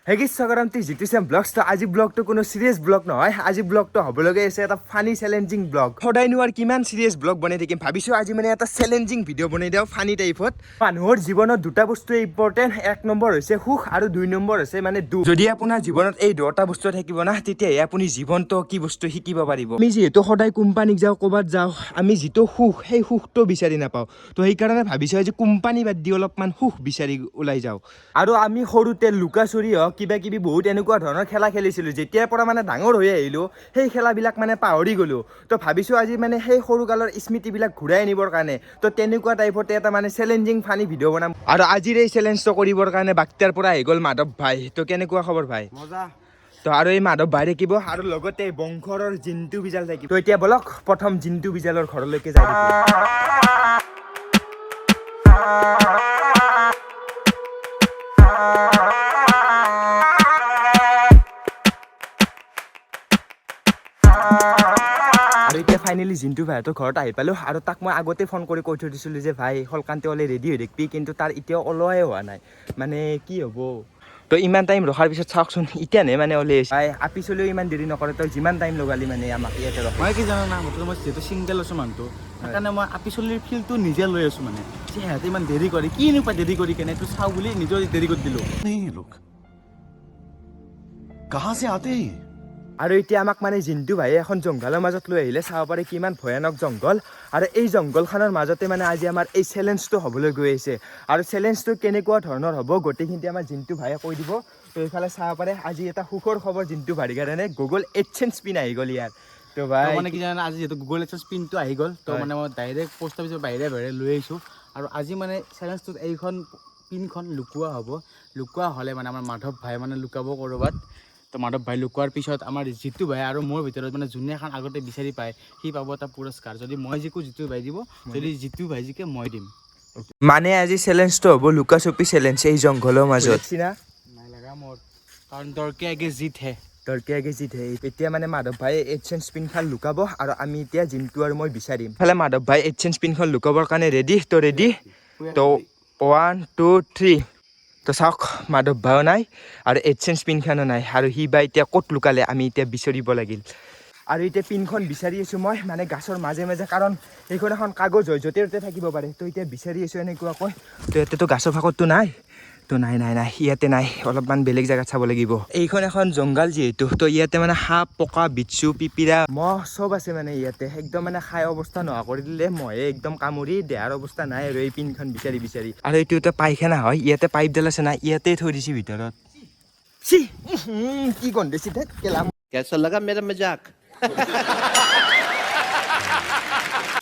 হেই, স্বাগতম T Jitu Shyam blogs. তো আজি ব্লগটো কোনো চিৰিয়াছ ব্লগ নহয়। আজি ব্লগটো হ'বলগীয়া আছে এটা ফানি চেলেঞ্জিং ব্লগ। সদায়নো আৰু কিমান চিৰিয়াছ ব্লগ বনাই থাকিম? ভাবিছোঁ আজি মানে এটা চেলেঞ্জিং ভিডিঅ' বনাই দিওঁ ফানি টাইপত। মানুহৰ জীৱনত দুটা বস্তুৱে ইম্পৰ্টেণ্ট। এক নম্বৰ হৈছে সুখ আৰু দুই নম্বৰ হৈছে মানে দুখ। যদি আপোনাৰ জীৱনত এই দুটা বস্তু থাকিব না, তেতিয়াহে আপুনি জীৱনটো কি বস্তু শিকিব পাৰিব। আমি যিহেতু সদায় কোম্পানীক যাওঁ, ক'ৰবাত যাওঁ, আমি যিটো সুখ, সেই সুখটো বিচাৰি নাপাওঁ। তো সেইকাৰণে ভাবিছোঁ আজি কোম্পানী বাদ দি অলপমান সুখ বিচাৰি ওলাই যাওঁ। আৰু আমি সৰুতে লুকা চুৰি হওক, কিবা কিবি বহুত এনেকুৱা ধৰণৰ খেলা খেলিছিলোঁ। যেতিয়াৰ পৰা মানে ডাঙৰ হৈ আহিলোঁ, সেই খেলাবিলাক মানে পাহৰি গ'লোঁ। তো ভাবিছোঁ আজি মানে সেই সৰুকালৰ স্মৃতিবিলাক ঘূৰাই আনিবৰ কাৰণে তো তেনেকুৱা টাইপতে এটা মানে চেলেঞ্জিং ফানি ভিডিঅ' বনাম। আৰু আজিৰ এই চেলেঞ্জটো কৰিবৰ কাৰণে বাক্তাৰ পৰা আহি গ'ল মাধৱ ভাই। তো কেনেকুৱা খবৰ ভাই? মজা। তো আৰু এই মাধৱ ভাই থাকিব আৰু লগতে বংশৰৰ জিন্তু বিজাল থাকিব। তো এতিয়া বলক, প্ৰথম জিন্তু বিজালৰ ঘৰলৈকে যাই থাকোঁ। আৰু এতিয়া ফাইনেলি জিন্তু ভাইহঁতৰ ঘৰত আহি পালোঁ। আৰু তাক মই আগতে ফোন কৰি কৈ থৈ দিছিলোঁ যে ভাই, সলকান্তে ওলাই ৰেডি হৈ থাকিবি। কিন্তু তাৰ এতিয়াও ওলোৱাই হোৱা নাই, মানে কি হ'ব? তো ইমান টাইম ৰখাৰ পিছত চাওকচোন, এতিয়া নে মানে ওলাই আহিছে। ভাই, আপিছলৈও ইমান দেৰি নকৰে, তই যিমান টাইম লগালি মানে আমাক ইয়াতে ৰখাই। মই কি জানা না, মুঠতে মই যিহেতু ছিংগল আছোঁ মানুহটো, সেইকাৰণে মই আপিচলিৰ ফিলটো নিজে লৈ আছোঁ। মানে যে সিহঁতে ইমান দেৰি কৰে, কি এনেকুৱা দেৰি কৰি কেনে এইটো চাওঁ বুলি নিজে দেৰি কৰি দিলোঁ। नहीं ये लोग कहाँ से आते हैं ये? আৰু এতিয়া আমাক মানে জিন্তু ভাইয়ে এখন জংঘলৰ মাজত লৈ আহিলে। চাব পাৰে কিমান ভয়ানক জংঘল। আৰু এই জংঘলখনৰ মাজতে মানে আজি আমাৰ এই চেলেঞ্জটো হ'বলৈ গৈ আছে। আৰু চেলেঞ্জটো কেনেকুৱা ধৰণৰ হ'ব, গোটেইখিনি আমাৰ জিন্তু ভাইয়ে কৈ দিব। তো এইফালে চাব পাৰে, আজি এটা সুখৰ খবৰ জিন্তু ভাইৰ কাৰণে, গুগল এডচেন্স পিন আহি গ'ল ইয়াৰ। তো তো ভাই, মানে কি জানা, আজি যিহেতু গুগল এডচেন্স পিনটো আহি গ'ল, তো মানে মই ডাইৰেক্ট পষ্ট অফিচৰ বাহিৰে বাহিৰে লৈ আহিছোঁ। আৰু আজি মানে চেলেঞ্জটোত এইখন পিনখন লুকোৱা হ'ব। লুকোৱা হ'লে মানে আমাৰ মাধৱ ভাই মানে লুকাব ক'ৰবাত। তো মাধৱ ভাই লুকোৱাৰ পিছত আমাৰ জিতু ভাই আৰু মোৰ ভিতৰত মানে যোনে এখন আগতে বিচাৰি পায়, সি পাব এটা পুৰস্কাৰ। যদি মই জিকো, জিতু ভাই দিব। যদি জিতু ভাই জিকে, মই দিম। মানে আজি চেলেঞ্জটো হ'ব লুকা চুপি চেলেঞ্জ এই জংঘলৰ মাজত। না। নাই লগা মোৰ, কাৰণ डर के आगे जीत है। डर के आगे जीत है। এতিয়া মানে মাধৱ ভাই এডচেন্স পিনখন লুকাব আৰু আমি এতিয়া জিন্তু আৰু মই বিচাৰিম। ইফালে মাধৱ ভাই এডচেন্স পিনখন লুকাবৰ কাৰণে ৰেডি। তো ৰেডি? তো ওৱান, টু, থ্ৰী। তো চাওক, মাধৱ ভাইও নাই আৰু এডচেন্স পিনখনো নাই। আৰু সি বা এতিয়া ক'ত লুকালে, আমি এতিয়া বিচাৰিব লাগিল। আৰু এতিয়া পিনখন বিচাৰি আছোঁ মই মানে গাছৰ মাজে মাজে, কাৰণ এইখন এখন কাগজ হয়, য'তে ত'তে থাকিব পাৰে। তো এতিয়া বিচাৰি আছোঁ এনেকুৱাকৈ। তো ইয়াতেতো গাছৰ ফাকততো নাই। তো নাই নাই নাই, ইয়াতে নাই, অলপমান বেলেগ জেগাত চাব লাগিব। এইখন এখন জংঘল যিহেতু, তো ইয়াতে মানে সাপ, পকা, বিচ্ছু, পিপিৰা, মহ চব আছে। মানে ইয়াতে একদম মানে খাই অৱস্থা নোহোৱা কৰি দিলে মহে, একদম কামুৰি দেহাৰ অৱস্থা নাই আৰু এই পিনখন বিচাৰি বিচাৰি। আৰু এইটো এটা পায়খানা হয়, ইয়াতে পাইপডাল আছে না, ইয়াতে থৈ দিছে ভিতৰত। চি, উহুম, কি গোন্ধাইছে, ধেৎ কেলা। कैसा लगा मेरा मजाक?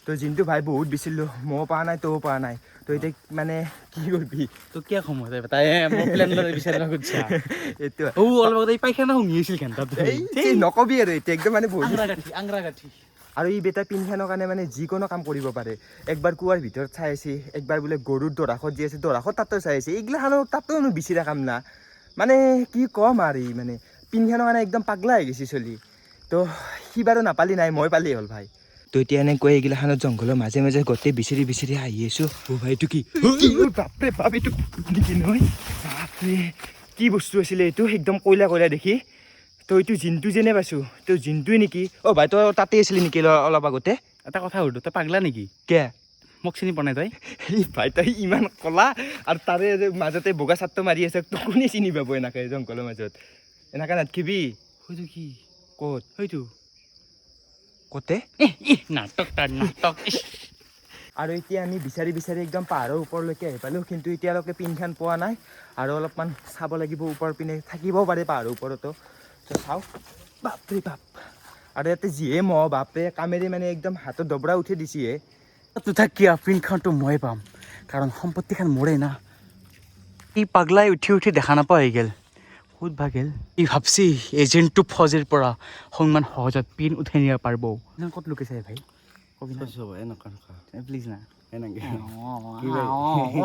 তো জিন্তু ভাই, বহুত বিচাৰিলোঁ, ময়ো পোৱা নাই, তয়ো পোৱা নাই। তো এতিয়া মানে কি কৰিবি? তো কিয় সময় তাই মোৰ প্লেন লৈ বিচাৰিব খুজিছা? এইটো। ও, অলপ আগতে এই পায়খানা শুঙি আছিল ঘণ্টাটো। এই নকবি আৰু, এতিয়া একদম মানে বহুত আংৰাগাঠি, আংৰাগাঠি। আৰু ই বেটা পিনখনৰ কাৰণে মানে যিকোনো কাম কৰিব পাৰে। একবাৰ কুঁৱাৰ ভিতৰত চাই আছে, একবাৰ বোলে গৰুৰ দৰাখত যি আছে দৰাখত তাতো চাই আছে। এইগিলাখানো তাতো বিচিৰা কাম না। মানে কি ক'ম আৰু, ই মানে পিনখনৰ কাৰণে একদম পাগলা হৈ গৈছে চলি। তো সি বাৰু নাপালি নাই, মই পালি হ'ল ভাই। তো এতিয়া এনেকৈ এইগিলাখানত জংঘলৰ মাজে মাজে গোটেই বিচাৰি বিচাৰি আহি আছোঁ। অ' ভাই, এইটো কি? কি? অ' বাপৰে বাপ, এইটো নেকি নহয়? বাপৰে, কি বস্তু আছিলে এইটো? একদম কয়লা কয়লা দেখি। তো এইটো জিন্তু যেনে পাইছোঁ, তো জিন্তুৱে নেকি? অ' ভাই, তই তাতে আছিলি নেকি অলপ আগতে? এটা কথা সুধো, তই পাগলা নেকি? কে? মোক চিনি পোৱা নাই তই? এই ভাই, তই ইমান কলা আৰু তাৰে যে মাজতে বগা চাটটো মাৰি আছে, তোক কোনে চিনি পাব? এনেকে জংঘলৰ মাজত এনেকে নাথকিবি। হয়তো কি? ক'ত? হয়তো। ক'তে? ইহ, নাটক তাৰ নাটক, ইছ। আৰু এতিয়া আমি বিচাৰি বিচাৰি একদম পাহাৰৰ ওপৰলৈকে আহি পালোঁ, কিন্তু এতিয়ালৈকে পিনখন পোৱা নাই। আৰু অলপমান চাব লাগিব, ওপৰ পিনে থাকিবও পাৰে পাহাৰৰ ওপৰতো। তো চাওঁ, বাপৰে বাপ, আৰু ইয়াতে যিহে মহ, বাপৰে, কামেৰে মানে একদম হাতত দবৰা উঠি দিছে হে। তো থাক কিয়, পিনখনটো মই পাম, কাৰণ সম্পত্তিখন মোৰে না। ই পাগলাই উঠি উঠি দেখা নাপোৱা হৈ গ'ল। ক'ত বা গ'ল? ই ভাবছি এজেণ্টটো ফৌজিৰ পৰা সমান সহজত পিন উঠাই নিব পাৰিব। ক'ত লুকাইছে ভাই, কবি না। প্লিজ না।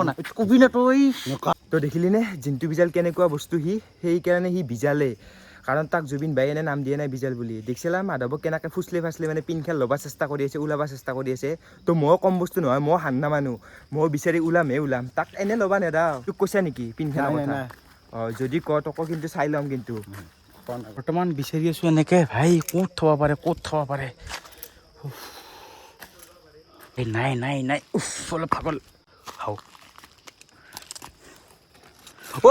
না, কবি না তই। তো দেখিলি নে জিন্তু বিজাল কেনেকুৱা বস্তু সি? সেইকাৰণে সি বিজালে, কাৰণ তাক জুবিন ভাই এনে নাম দিয়া নাই বিজাল বুলি। দেখিছিলা মাধৱক কেনেকৈ ফুচলে ফাচলে মানে পিনখন ল'ব চেষ্টা কৰি আছে, ওলাব চেষ্টা কৰি আছে। তো ময়ো কম বস্তু নহয়, ময়ো হান্না মানুহ, ময়ো বিচাৰি ওলামহে ওলাম, তাক এনে ল'বা নেদাও। তোক কৈছা নেকি পিনখনৰ কথা? অঁ, যদি ক তকো কিন্তু চাই ল'ম কিন্তু। বৰ্তমান বিচাৰি আছোঁ এনেকৈ ভাই, ক'ত থ'ব পাৰে, ক'ত থ'ব পাৰে। উফ। এই নাই নাই নাই, উফ, অলপ পাগল হাও।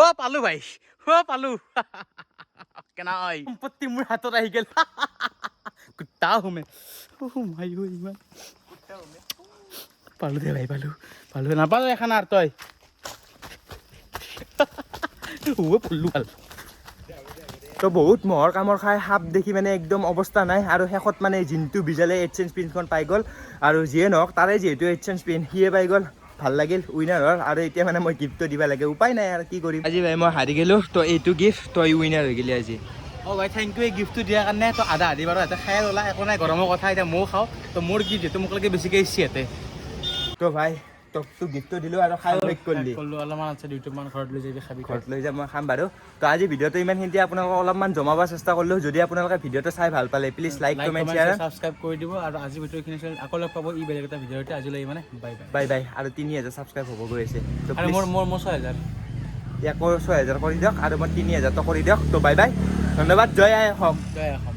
অ' পালো ভাই, অ' পালো। কেনাই সম্পত্তি মোৰ হাতত আহি গ'ল। কুত্তা হুমে মাই ইমান পালো দে ভাই, পালো পালো। নাপালো এখন আৰু তই। অ' পল্লু ভাল। তো বহুত মহৰ কামোৰ খাই, সাপ দেখি মানে একদম অৱস্থা নাই আৰু শেষত মানে জিনটো বিজালে এডচেঞ্চ পিনখন পাই গ'ল। আৰু যিয়ে নহওক, তাৰে যিহেতু এডচেঞ্চ পিন সিয়ে পাই গ'ল, ভাল লাগিল, উইনাৰ হ'ল। আৰু এতিয়া মানে মই গিফ্টটো দিব লাগে, উপায় নাই আৰু কি কৰিম। আজি ভাই মই হাৰি গ'লোঁ, তই এইটো গিফ্ট, তই উইনাৰ হৈ গ'লি আজি। অ' ভাই, thank U এই গিফ্টটো দিয়াৰ কাৰণে। তো আধা আধি বাৰু ইয়াতে খাই ল'লা, একো নাই, গৰমৰ কথা, এতিয়া ময়ো খাওঁ। তো মোৰ গিফ্ট যিহেতু মোক লাগে বেছিকৈ ইচ্ছি ইয়াতে। তো ভাই, তোকতো গিফ্টটো দিলোঁ আৰু খায়ো শেষ কৰিলি। ক'লো, অলপমান আছে, দুইটোমান ঘৰত লৈ যাবি, খাবি। ঘৰত লৈ যাম, মই খাম বাৰু। তো আজি ভিডিঅ'টো ইমানখিনিতে। আপোনালোকক অলপমান জমাব চেষ্টা কৰিলোঁ। যদি আপোনালোকে ভিডিঅ'টো চাই ভাল পালে, please like, comment, share, subscribe কৰি দিব। আৰু আজি ভিডিঅ'খিনি আছিল, আকৌ লগ পাব ই বেলেগ এটা ভিডিঅ'তে। আজিলৈ মানে বাই বাই। Bye bye. আৰু 3000 ছাবস্ক্ৰাইব হ'ব গৈ আছে, তো আৰু মোৰ মোৰ মোৰ 6000। ইয়াকো 6000 কৰি দিয়ক আৰু মই 3000টো কৰি দিয়ক। তো বাই বাই, ধন্যবাদ, জয় আই অসম। জয় অসম।